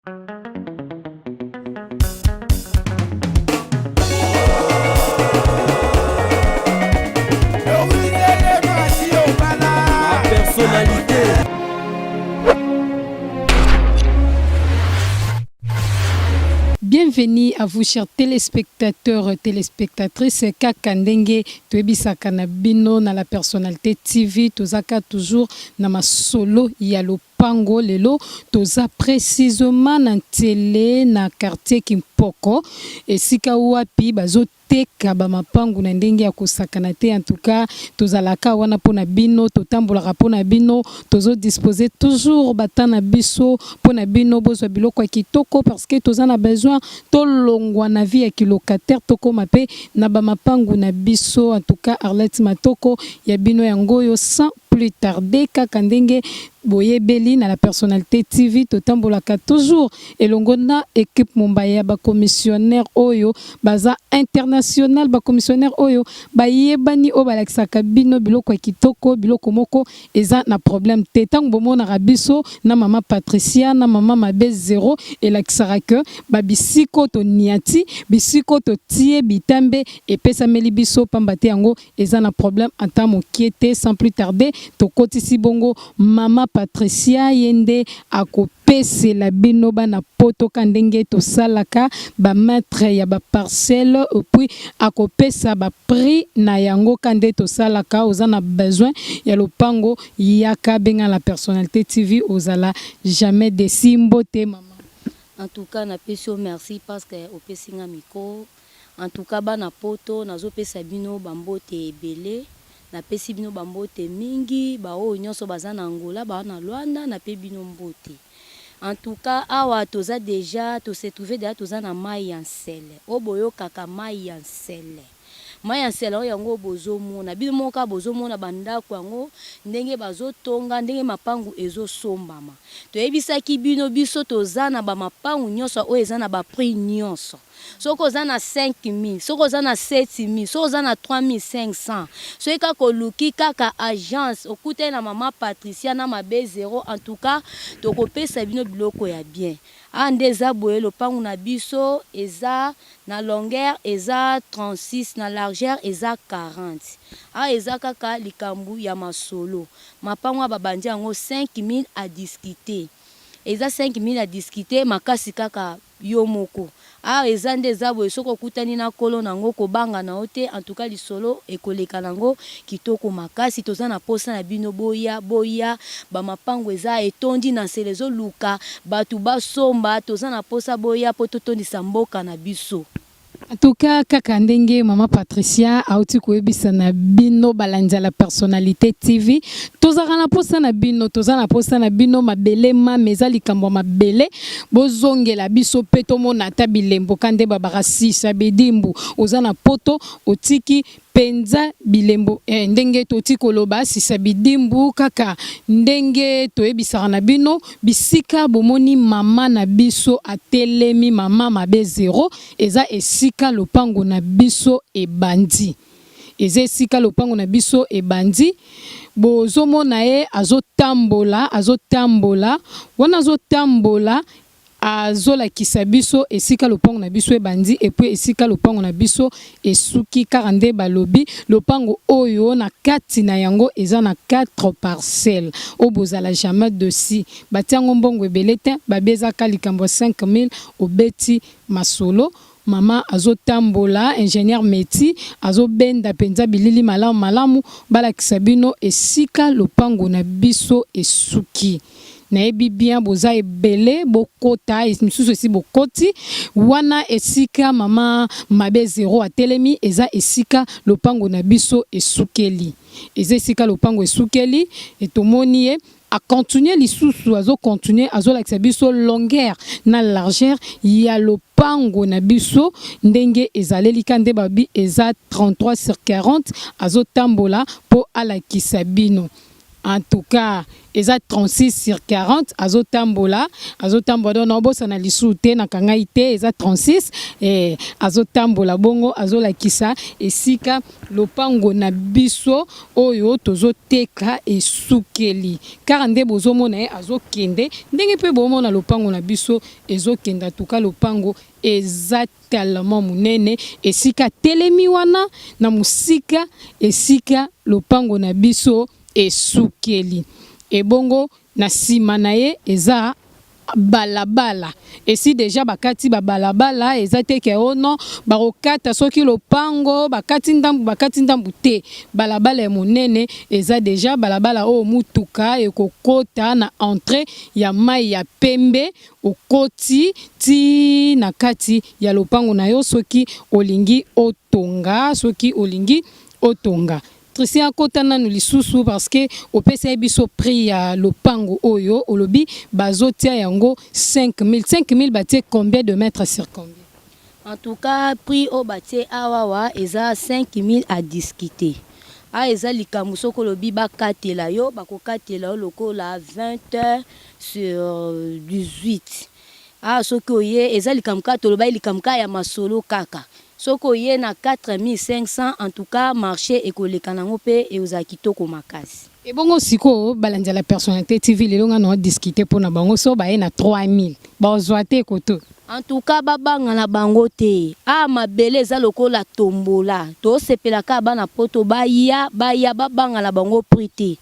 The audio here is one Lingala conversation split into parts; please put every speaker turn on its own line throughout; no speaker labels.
Personnalité.
Bienvenue à vous chers téléspectateurs, téléspectatrices kaka ndenge toyebisaka na bino na la personnalité TV tozaka toujours na masolo ya lopango. Lelo toza précisément na Nsele, na quartier Kimpoko, esika wapi bazoteka bamapangu na ndenge ya kosakana te. En tout cas, tozalaka wana mpona bino, totambolaka mpona bino, tozodispose toujours bata na biso mpona bino bozwa biloko ya kitoko, parce que toza na besoin tolongwa na vie ya kilocataire, tokóma mpe na bamapangu na biso. En tout cas, Arlette Matoko ya bino yango oyo. Sans plus tarder, kaka ndenge boyebeli na la personnalité TV, totambolaka toujours elongo na équipe mobimba ya bacommissionnaire oyo baza international, bacommissionnaire oyo bayebani, oyo balakisaka bino biloko ya kitoko, biloko moko eza na problème te. Ntango bomonaka biso na mama Patricia na mama Mabe Zero, elakisaka ke babisiko toniati, bisiko totie bitambe epesameli biso pamba te, yango eza na problème ata moke te. Sans plus tarder, tokotisi bongo mama Patricia, ye nde akopesela bino bana poto ka ndenge tosalaka bamètre ya baparcelle, puis akopesa baprix na yango ka nde tosalaka. Oza na besoin ya lopango, yaka, benga la personnalité TV, ozala jamais déçu. Mbote mama.
En tout cas, napesi yo merci parce que opesi nga micro. En tout cas, bana poto, nazopesa bino bambote ebele, napesi bino bambote mingi. Baoyo nyonso baza na Angola, baa na Lwanda, nape bino mbote. En tout cas, awa toza déjà, tose trouve déjà, toza na mai ya Nsele. Oyo boyokaka mai ya Nsele, mai ya Nsele oyo yango bozomona bino moko kaka, bozomona bandako yango ndenge bazotonga, ndenge mapangu ezosombama. Toyebisaki bino, biso toza na bamapangu nyonso oyo eza na baprix nyonso. Soki oza na 5000, soki oza na 7000, soki oza na 3500, soki kaka oluki kaka agence, okutani na mama Patricia na Mabe Zero, en tout cas tokopesa bino biloko ya bien. Awa nde eza boye, lopangu na biso eza na longueur eza 36, na largeur eza 40. Awa eza kaka likambo ya masolo. Mapango awa babandi yango 5000 à discuter, eza 5000 à discuter makasi kaka yo moko. Awa eza nde eza boye, soki okutani na nkolo nango, kobanga na yo te. En tout cas, lisolo ekoleka nango kitoko makasi. Toza na posa na bino, boya, boya. Bamapango eza etondi na Nsele, ezoluka bato basomba. Toza na posa boya mpo totondisa mboka na biso.
En tout cas, kaka ndenge mama Patricia auti koyebisa na bino, balandi ya la personnalité TV, tozalaka na posa na bino, toza na posa na bino. Mabele mame, eza likambo ya mabele, bozongela biso mpe tomona ata bilembo ka nde babaka sisa bedimbu. Oza na poto, otiki mpenza bilembo ndenge toti koloba sisa bidimbu. Kaka ndenge toyebisaka na bino, bisika bomoni mama na biso atelemi, mama Mabe Zero, eza esika lopango na biso ebandi, eza esika lopango na biso ebandi. Bozomona ye azotambola, azotambola wana, azotambola, azolakisa biso esika lopango na biso ebandi et puis esika lopango na biso esuki. Kaka nde balobi, lopango oyo na kati na yango eza na 4 parcelles oyo bozala jamais déçus. Batia yango mbongo ebele te, babi ezaka likambo ya 5000, obeti masolo. Mama azotambola, ingénieur Meti azobenda mpenza bilili malamu malamu, balakisa bino esika lopango na biso esuki. Nayebi bien boza ebele, bokota misusu esi bokoti wana. Esika mama Mabe Zero atelemi eza esika lopango na biso esukeli, eza esika lopango esukeli. Tomoni ye acontinue lisusu, azocontinue, azolakisa biso longueur na largeur ya lopango na biso ndenge ezaleli. Ka nde babi eza 33 sur 40. Azotambola mpo alakisa bino. En tout cas eza 36 sur 40 azotambola azotambola donc naobosana lisusu te nakangai te eza 36 eh, azotambola bongo azolakisa esika lopango na biso oyo tozoteka esukeli kaka nde bozomona ye azokende ndenge mpe bomona lopango na biso ezokende tuka lopango eza tellement monene esika telemi wana na mosika esika lopango na biso esukeli ebongo na nsima na ye eza balabala esi déjà bakati babalabala eza te ke ono bakokata soki lopango bakati ndambu bakati ndambu te balabala ya monene eza déjà balabala oyo mutuka ekokota na entrée ya mai ya pembe okoti ti na kati ya lopango na yo soki olingi otonga soki olingi otonga. Christian akota nanu lisusu parce que opesa ye biso prix ya lopango oyo olobi bazotia yango 5000 5000 batie combien de mètres sur combien?
En tout cas prix oyo batie awawa eza 5000 à discuter. Awa eza likambo soki olobi bakatela yo bakokatela yo lokola 20 heures sur 18. Awa soki oye eza likambo kaka toloba likambo kaka ya masolo kaka soki oye na 4500 en tout cas marché ekoleka nango mpe ekozala kitoko makasi.
Ebongo sikoyo balandi ya La Personnalité TV lelo nga na discuter mpona bango so baye na 3000 bazwa te koto.
En tout cas babanga na bango te awa mabele eza lokola tombola tosepelaka bana poto baya baya babanga na bango prix te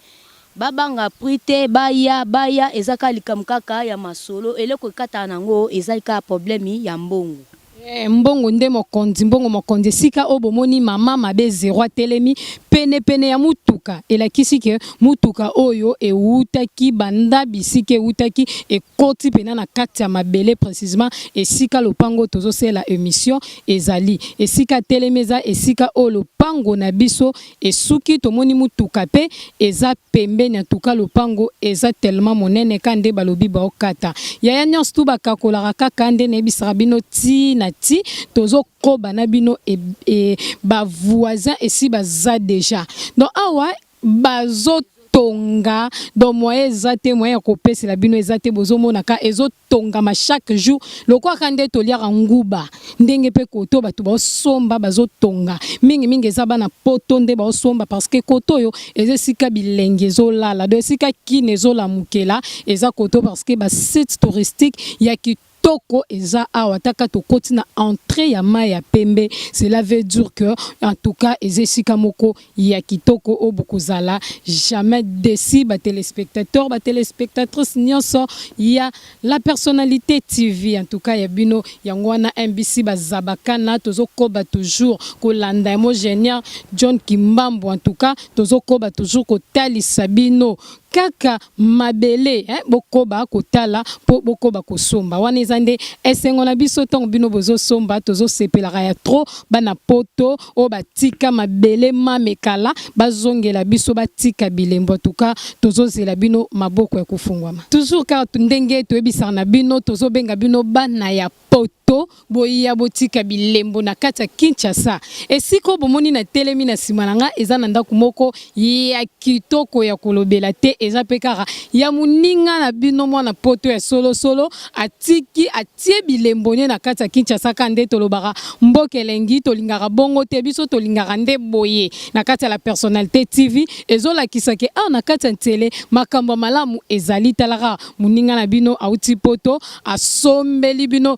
babanga prix te baya baya eza kaka likambo kaka ya masolo eloko ekataka nango eza kaka problème ya mbongo.
Eh, mbongo nde mokonzi mbongo mokonzi esika oyo bomoni mama mabe zero atelemi penepene ya mutuka elakisi ke mutuka oyo ewutaki banda bisika ewutaki ekoti mpena na kati ya mabele précisement esika lopango tozosala émission ezali esika atelemi eza esika oyo lopango na biso esuki tomoni mutuka mpe eza pembeni en tout cas lopango eza tellement monene ka nde balobi baokata yaya nyonso tu bakakolaka kaka nde nayebisaka bino ti na ti tozokoba na bino e, e, bavoisin esi baza déjà donc awa bazotonga donc moyen eza te moyen ya kopesela bino eza te bozomona ka ezotongama chaque jour lokwaka nde toliaka nguba ndenge mpe koto bato baosomba bazotonga mingimingi eza bana poto nde baosomba parce que koto oyo eza esika bilenge ezolala donc esika kine ezolamukela eza koto parce que basite touristique ya kitoko eza awa taka tokoti na entrée ya mai ya pembe. Cela veut dire que en tout cas eza esika moko ya kitoko oyo bokozala jamais déçu batéléspectateur batéléspectatrice nyonso ya La Personnalité TV. En tout cas ya bino yango wana MBC bazabakana tozokoba toujours kolanda ya ingénieur John Kimbambo. En tout cas tozokoba toujours kotalisa bino kaka mabele eh, bokoba kotala mpo bokoba kosomba wana eza nde esengo na biso ntango bino bozosomba tozosepelaka ya trop bana poto oyo batika mabele mamekala bazongela biso batika bilembo. Tuka tozozela bino maboko ya kofungwama toujours kaka ndenge toyebisaka na bino tozobenga bino bana ya poto boya botika bilembo na kati ya Kinshasa. Esika oyo bomoni na telemi na nsima na nga eza na ndako moko ya kitoko ya kolobela te eza mpe kaka ya moninga na bino mwana poto ya solosolo atiki atie bilembo ne na kati ya Kinshasa ka nde tolobaka mboka elengi tolingaka bongo te biso tolingaka nde boye na kati ya La Personnalité TV ezolakisa ke awa na kati ya nzele makambo ya malamu ezali talaka moninga na bino auti poto asombeli bino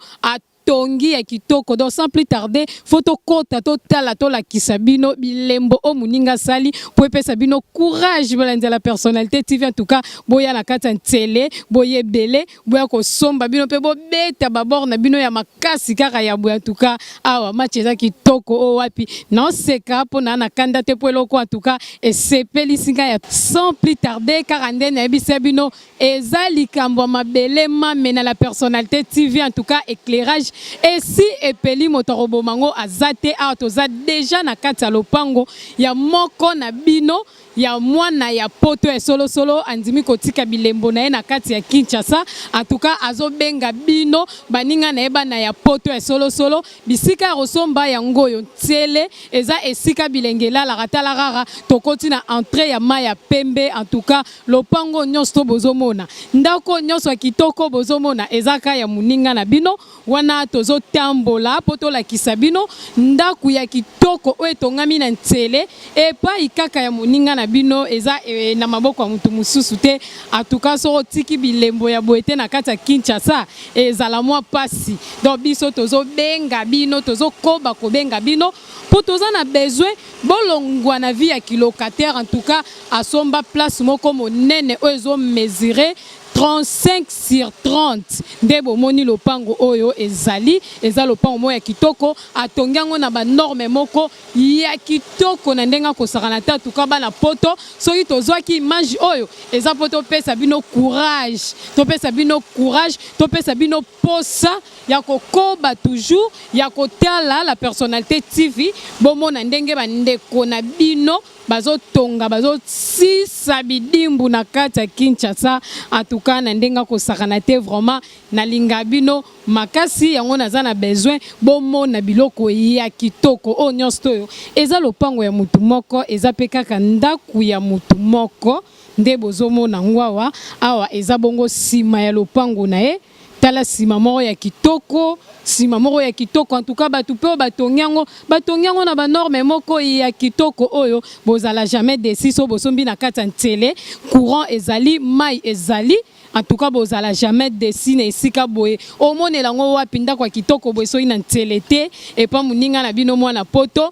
atongi ya kitoko. Donc sans plus tarder faut tokota totala tolakisa bino bilembo oyo moninga asali po epesa bino courage bolandi ya La Personnalité TV. En tout cas boya na kati ya nzele boyebele boya kosomba bino mpe bobeta babord na bino ya makasi kaka ya boye. En tout cas awa match eza kitoko oyo wapi naoseka mpo na na kanda te mpo eloko en tout cas esepelisi ngai ya sans plus tarder kaka nde nayebisa bino eza likambo ya mabele mame na La Personnalité TV. En tout cas éclairage esi epeli moto akoboma ngo aza te awa toza déjà na kati ya lopango ya moko na bino. ya mwana ya poto ya solosolo andimi kotika bilembo na ye na kati ya Kinshasa. En tout cas azobenga bino baninga na ye bana ya poto ya solosolo, bisika ya kosomba yango oyo Nsele eza esika bilenge elalaka. Tala kaka tokoti na entrée ya mai ya pembe. En tout cas lopango nyonso to bozomona, ndako nyonso ya kitoko bozomona eza ka ya moninga na bino wana. Tozotambola mpo tolakisa bino ndako ya kitoko oyo etongami na Nsele epai kaka ya moninga na bino, eza na maboko ya motu mosusu te. Atuka soki otiki bilembo ya boye te na kati ya Kinshasa, ezala mwa pasi. Donc biso tozobenga bino, tozokoba kobenga bino mpo toza na besoin bolongwa na vie ya kilocataire. En tout cas asomba place moko monene oyo ezomesurer 35 sur 30. Nde bomoni lopango oyo ezali, eza lopango moko ya kitoko, atongi yango na banorme moko ya kitoko na ndenge akosakana te. Atuka bana poto, soki tozwaki image oyo eza mpo topesa bino courage, topesa bino courage, topesa bino posa ya kokoba toujours ya kotala La Personnalité TV, bomona ndenge bandeko na bino bazotonga, bazosisa bidimbu na kati ya Kinshasa. Atuka na ndenge akosakana te, vraiment nalinga bino makasi. Yango naza na besoin bomona biloko ya kitoko oyo nyonso oyo eza lopango ya mutu moko, eza mpe kaka ndako ya mutu moko nde bozomona ngo awa. Awa eza bongo nsima ya lopango na ye. Tala nsima moko ya kitoko, nsima moko ya kitoko. En tout cas bato mpe oyo batongi yango, batongi yango na banorme moko ya kitoko oyo bozala jamais déçus. So bosombi na kati ya Nsele, courant ezali, mai ezali. En tout cas bozala jamais déçus na esika boye. Omonela yango wapi ndako ya kitoko boye soki na Nsele te, epa moninga na bino mwana poto?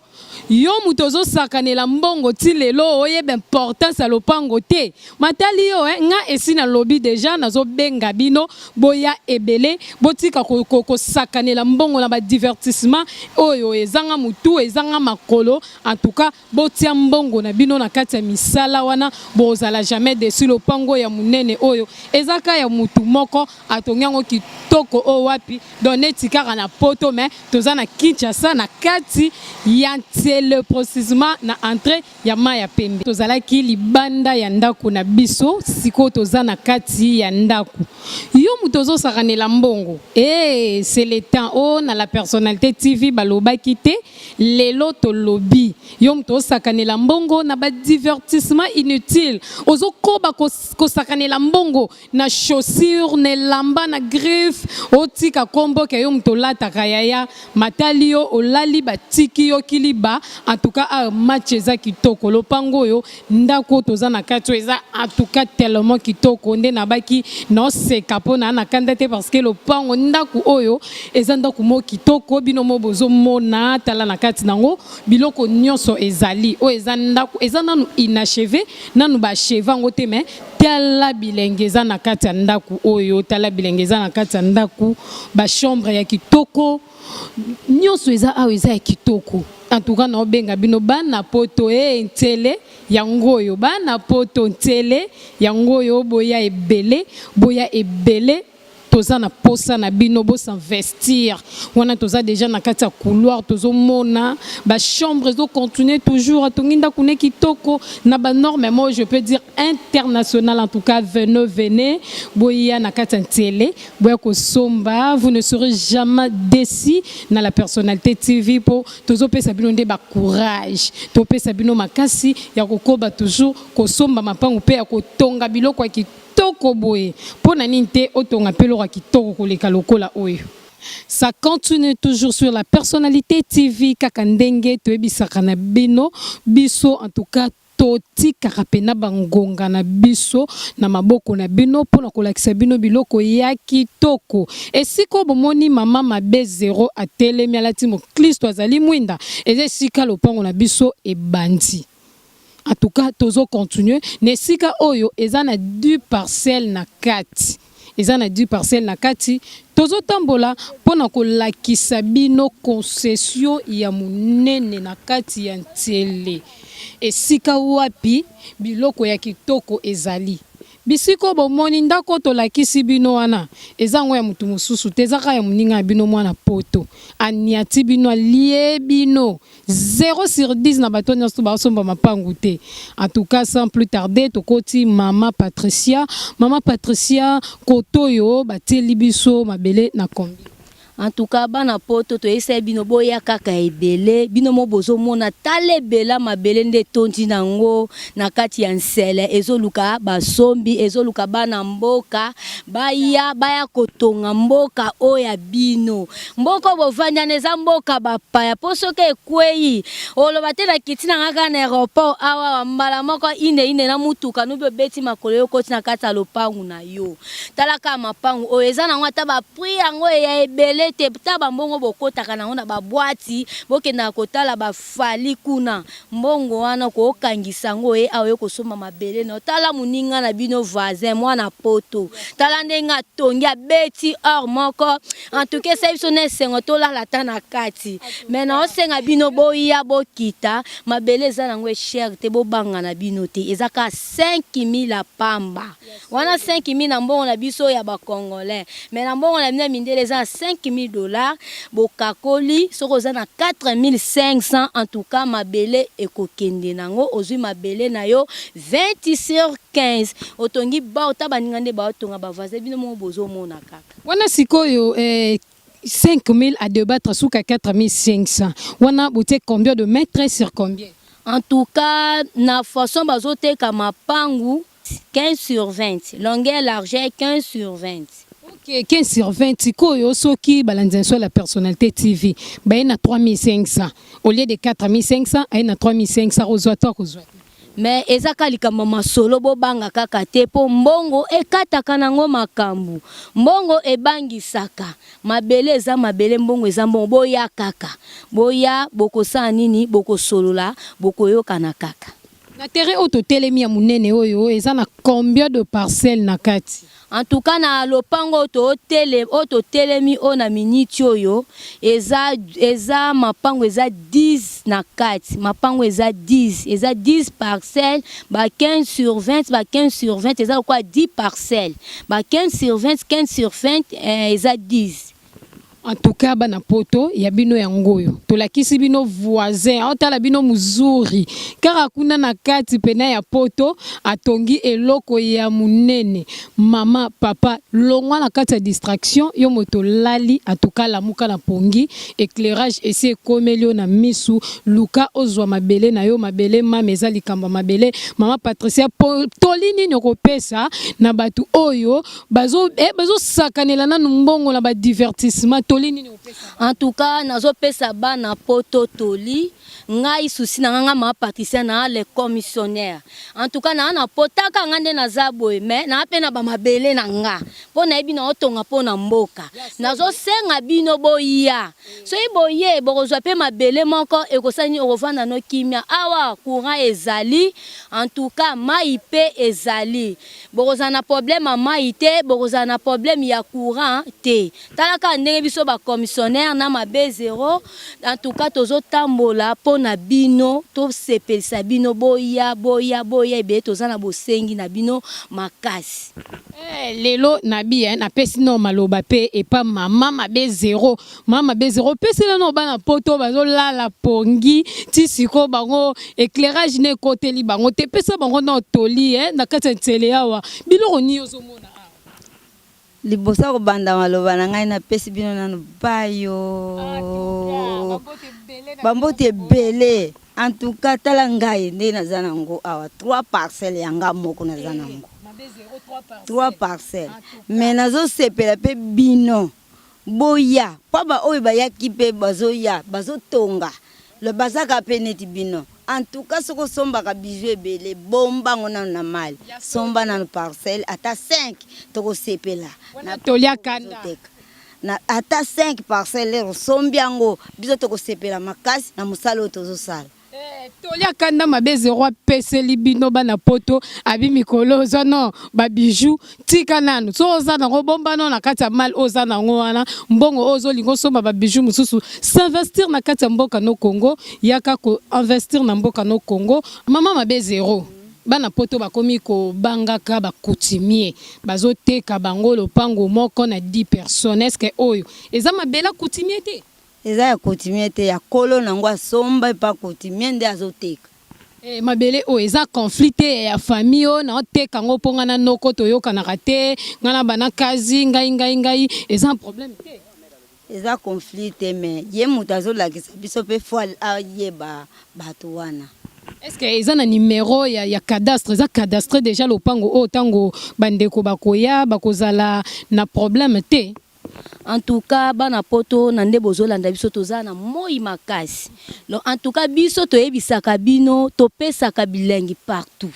Yo moto ozosakanela mbongo ti lelo, oyeba importance ya lopango te, matali yo eh? Nga esi nalobi déjà, nazobenga bino boya ebele, botika kosakanela mbongo na badivertissement oyo ezanga motu, ezanga makolo. En tout cas botia mbongo na bino na kati ya misala wana, bozala jamais déçus. Lopango ya monene oyo eza ka ya mutu moko, atongi yango kitoko oyo wapi. Donc neti kaka na poto, mais toza na Kinshasa, na kati ya Nsele, précisément na entrée ya mai ya pembe. Tozalaki libanda ya ndako na biso, sikoyo toza na kati ya ndako. Yo moto ozosakanela mbongo e, c'est le temps oyo na La Personnalité TV balobaki te, lelo tolobi. Yo moto osakanela mbongo na badivertissement inutile, ozokoba kosakanela mbongo na chaussure, na elamba, na griffe, otika kombo ke yo moto olataka yaya, matali yo olali, batiki yo kiliba. En tout cas awa match eza kitoko. Lopango oyo, ndako oyo toza na kati oyo eza en tout cas tellement kitoko. Nde nabaki naoseka mpo na kanda te, parce que lopango, ndako oyo eza ndako moko kitoko. Bino mo bozomona, tala na kati nango biloko nyonso ezali. Oyo eza ndako eza nanu inachevé, nanu baachever yango te, mais tala bilenge eza na kati ya ndako oyo, tala bilenge eza na kati ya ndako, bachambre ya kitoko nyonso eza awa, eza ya kitoko. En tout cas naobenga bino bana poto e, Nsele yango oyo, bana poto, Nsele yango oyo, boya ebele, boya ebele, toza na posa na bino bosinvestir wana. Toza déjà na kati ya couloir, tozomona bachambre ezocontinue toujours. Atongi ndako ne kitoko na banorme moko, je peux dire international. En tout cas venez, venez, boya na kati ya Nsele, boya kosomba, vous ne serez jamais déçus na La Personnalité TV, mpo tozopesa bino nde bacourage, topesa bino makasi ya kokoba toujours kosomba mapango mpe ya kotonga biloko ya kitoko boye. Mpo na nini te otonga mpe eloko ya kitoko koleka lokola oyo? Ça continue toujours sur La Personnalité TV. Kaka ndenge toyebisaka na bino, biso en tout cas totikaka mpena bangonga na biso na maboko na bino mpona kolakisa bino biloko ya kitoko. Esika oyo bomoni mama mabe zero atelemi, alati moklisto, azali mwinda, eza esika lopango na biso ebandi. En tout cas tozocontinue na esika oyo eza na du parcelle na kati, eza na du parcelle na kati. Tozotambola mpona kolakisa bino concession ya monene na kati ya Nsele, esika wapi biloko ya kitoko ezali. Bisika oyo bomoni ndako oyo tolakisi bino wana eza yango ya mutu mosusu te, eza kaka ya moninga na bino mwana poto. Aniati bino, alie bino 0 sur 10 na bato nyonso baosomba mapangu te. En tout cas, sans plus tarder, tokoti mama Patricia. Mama Patricia, kotoyo batieli biso mabele na combien?
En tout cas bana poto toyebisaki bino boya kaka ebele bino mo bozomona tala ebela mabele nde etondi nango na kati ya nsele ezoluka basombi ezoluka bana mboka baya baya kotonga mboka oyo ya bino mboka oyo bovandi wana eza mboka bapaya mpo soki ekweyi oloba te na kiti na nga kaka na aéroport awa mbala moko ine ine na mutuka nobi obeti makolo yo okoti na kati ya lopangu na yo. Tala kaka mapangu oyo eza nango ata ba prix yango ya ebele te ta ba mbongo bokotaka nango na ba boite bokendaka kotala ba Fally kuna mbongo wana okokangisa yango oye awa oye kosomba mabele nayo tala muninga na bino voisin mwana poto tala ndenge atongi abeti or moko en tout cas esali biso na esengo tolala ata na kati mais naosenga bino boya bokita mabele eza nango cher te bobanga na bino te eza kaka 5000 ya pamba. Wana 5000 na mbongo na biso ya ba congolais mais na mbongo na bino ya mindele eza na 5000 dollars bokakoli soki oza na 4500 en tout cas mabele ekokende nango ozui mabele na yo 20 sur 15 otongi bord ta baninga nde baotonga ba voisin bino moko bozomona kaka.
Wana sikoyo eh 5000 à debattre suka 4500 wana botie combien de mètres sur combien?
En tout cas na façon bazoteka mapangu 15 sur 20 longueur largeur 15 sur 20.
Ok 15 sur 20 sikoyo soki balandi na biso ya la personnalité TV baye na 3500 au lieu de 4500 aye na 3500 akozwa to akozwa te?
Mais eza kaka likambo ya masolo bobanga kaka te po mbongo ekataka nango makambu mbongo ebangisaka mabele eza mabele mbongo eza mbongo boya kaka boya bokosala nini bokosolola bokoyokana kaka.
Na terrain oyo totelemi ya munene oyo eza na combien de parcelles na kati?
En tout cas na lopango oyo totele oyo totelemi oyo na minute oyo eza eza mapango eza 10 na kati mapango eza 10 eza 10 parcelles ba 15 sur 20 ba 15 sur 20 eza lokola 10 parcelles ba 15 sur 20 15 sur 20 eh, eza 10.
En tout cas bana poto ya bino yango oyo tolakisi bino voisin aotala bino muzuri kaka kuna na kati pena ya poto atongi eloko ya munene mama papa longwa na kati ya distraction yo moto olali en tout cas lamuka na pongi eclairage esi ekomeli yo na misu luka ozwa mabele na yo mabele mama eza likambo ya mabele mama Patricia po toli nini okopesa na batu oyo Bazo eh, bazo sakanela nanu mbongo na ba divertissement toli nini opesa?
En tout cas nazo pesa bana poto toli ngai souci na nga nga ma Patricia na le commissionnaire en tout cas na na potaka nga nde naza boye mais na pe na ba mabele na nga po nayebi na otonga po na mboka nazo senga bino boya soki boye bokozwa pe mabele moko ekosala nini okovanda no kimia awa courant ezali en tout cas mayi pe ezali Bokozala na problème ya mayi te, bokozala na problème ya courant te. Tala kaka ndenge biso ba commissionnaires na mabe zero, en tout cas tozo tambola po na bino, tosepelisa bino, boya, boya, boya ebele toza na bosengi na bino makasi.
Eh lelo nabi eh napesi nao maloba pe epa mama mabe zero Mama mabe zero pesela nao bana poto bazo lala pongi ti sikoyo bango eclairage ne ekoteli bango te pesa bango nao toli eh na kati ya nsele awa biloko nini ozo mona awa.
Liboso ya kobanda maloba na ngai napesi bino nanu bayo bambote ebele en tout cas tala ngai ndenge naza na yango awa trois parcelles ya nga moko naza na yango trois parcelles mais nazosepela mpe bino Boya po ba oyo bayaki pe bazoya bazotonga bazaka pe neti bino en tout cas soki osombaka bijoux ebele bomba ngo nanu na mayi somba nanu parcelle ata 5 tokosepela
na tolia kanda
na ata 5 parcelle lero osombi yango biso tokosepela makasi na mosala oyo tozosala.
Eh, tolia kanda mabe zero apeseli bino bana poto abi mikolo oza no ba bijoux tika nanu so oza nango bomba no na kati ya mal oza nango wana mbongo oyo ozolinga osomba ba bijoux mosusu s'investir na kati ya mboka no Congo yaka ko investir na mboka no Congo mama mabe zero. Bana poto bakomi kobangaka ba coutumier, bazoteka bango lopango moko na 10 personnes. Est ce que oyo eza mabele ya coutumier te?
Eza ya coutumier te, ya kolo nango asomba epa coutumier nde azoteka.
Eh, mabele oyo eza conflit te ya famille oyo naoteka yango mpo ngai na noko toyokanaka te, ngai na bana kazi ngai ngai ngai, eza problème te.
Eza conflit te, mais ye moto azolakisa biso mpe fo ayeba bato wana.
Est ce que eza na numero ya cadastre? Eza cadastre déjà lopango oyo, ntango bandeko bakoya bakozala na problème te?
En tout cas, bana poto, na nde bozolanda biso, toza na moi makasi. Donc en tout cas, biso toyebisaka bino, topesaka bilengi partout.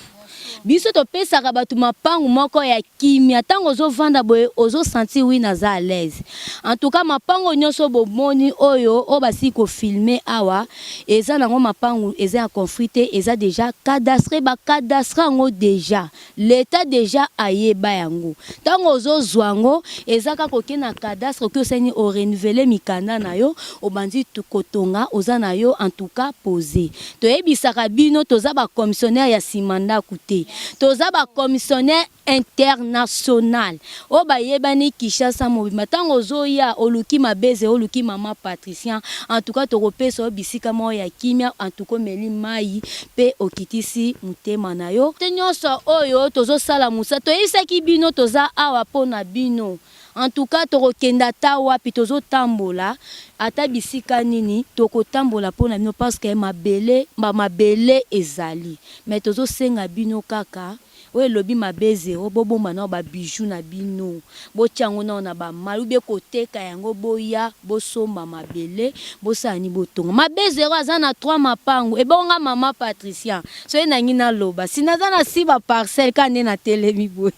Biso topesaka bato mapangu moko ya kimia. Ntango ozovanda boye, ozosentir oui, naza à l'aise. En tout cas, mapango nyonso bomoni oyo, oyo basili kofilmer awa, eza nango mapangu eza ya conflit te, eza déjà cadastre. Bacadastre yango déjà, l'État déjà ayeba yango. Ntango ozozwa yango, eza kaka oke na cadastre, oki osani orenouveler mikanda na yo, obandi kotonga, oza na yo en tout cas posé. Toyebisaka bino, toza bacommissionnaire ya nsima ndako te, toza bacommissionnaire international oyo bayebani Kinshasa mobimba. Ntango ozoya, oluki Mabeze, oluki mama Patricien, en tout cas tokopesa yo bisika moko ya kimia. En tout cas, omeli mai mpe okitisi motema na yo te. Nyonso oyo tozosala mosala, toyebisaki bino, toza awa mpo na bino. En tout cas, tokokende ata wapi, tozotambola ata bisika nini, tokotambola mpo na bino, parce que mabele, bamabele ezali. Mais tozosenga bino kaka oyo elobi Mabe Zero, bobomba nao babijoux na bino, botia yango nao na bamali ubie koteka yango, boya bosomba mabele, bosala ni botonga. Mabe Zero aza na 3 mapangu. Ebonga mama Patricien, soki nangi naloba si naza na si baparcelle kaka nde natelemi boye.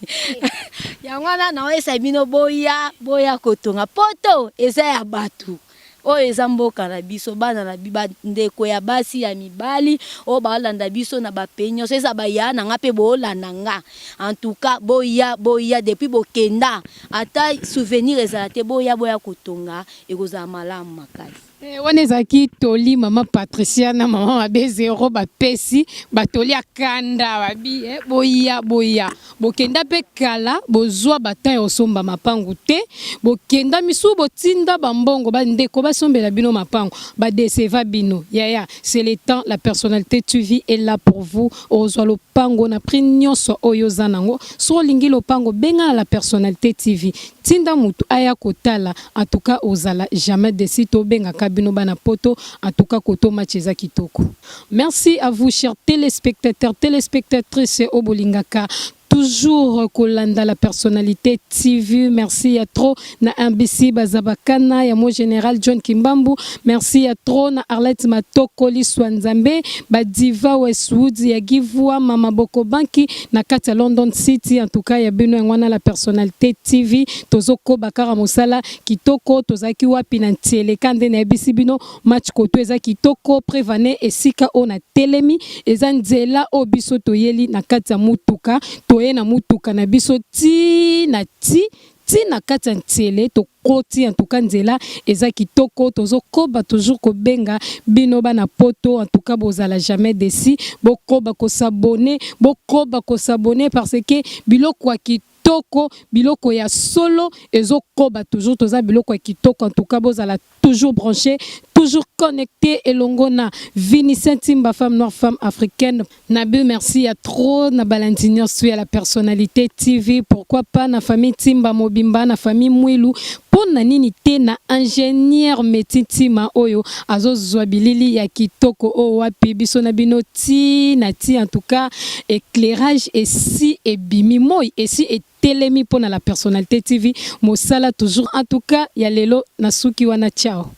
Yango wana naoyesa bino, boya, boya kotonga. Poto eza ya bato oyo eza mboka na biso. Bana na bandeko ya basi, ya mibali oyo baolanda biso na bapays nyonso, eza baya na nga mpe boolanda nga. En tout cas, boya, boya. Depuis bokenda, ata souvenir ezala te. Boya, boya kotonga, ekozala malamu makasi.
Wana ezalaki toli mama Patricia na mama Mabe Zero bapesi batoli ya kanda. Babi boya, boya. Bokenda mpe kala, bozwa batan ya kosomba mapangu te. Bokenda misusu, botinda bambongo, bandeko basombela bino mapangu, badeseva bino. Yaya, c'est le temps. La Personnalité TV est là pour vous. Ozwa lopango na prix nyonso oyo oza nango. So olingi lopango, benga na La Personnalité TV, tinda motu aya kotala. En tout cas, ozala jamais déçu. Tobengaka bino bana poto. En tout cas, koto match eza kitoko. Merci à vous, chers téléspectateurs, téléspectatrices oyo bolingaka toujours kolanda La Personnalité TV. Merci ya trop na MBC Bazabakana ya mo général John Kimbambu. Merci ya trop na Arlette Matokoli Swanzambe, Badiva Westwood ya Givua, Mama Boko Banki na kati ya London City. En tout cas, ya bino yango wana, La Personnalité TV. Tozokoba kaka mosala kitoko. Tozalaki wapi? Na Ntieleka nde nayebisi bino match koto eza kitoko. Prevane esika oyo na telemi eza nzela oyo biso toyeli na kati ya mutuka. Toye na mutuka na biso ti na ti ti na kati ya Ntiele, tokoti. En tout cas, nzela eza kitoko. Tozokoba toujours kobenga bino bana poto. En tout cas, bozala jamais déçu. Bokoba kos'abonner, bokoba kos'abonner, parce que biloko ya kitoko, biloko ya solo ezokoba toujours. Toza biloko ya kitoko. En tout cas, bozala toujours branché, toujours connecté elongo na Vinicien Timba, femme noire, femme africaine. Nabi, merci ya trop na balandi nyonso ya La Personnalité TV. Pourquoi pas na famille Timba mobimba, na famille Mwilu, mpo na nini te na ingénieur Meti Ntima oyo azozwa bilili ya kitoko oyo wapi biso na bino ti na ti. En tout cas, éclairage esi ebimi, moi esi etelemi mpo na La Personnalité TV. Mosala toujours. En tout cas, ya lelo nasuki wana. Ciao.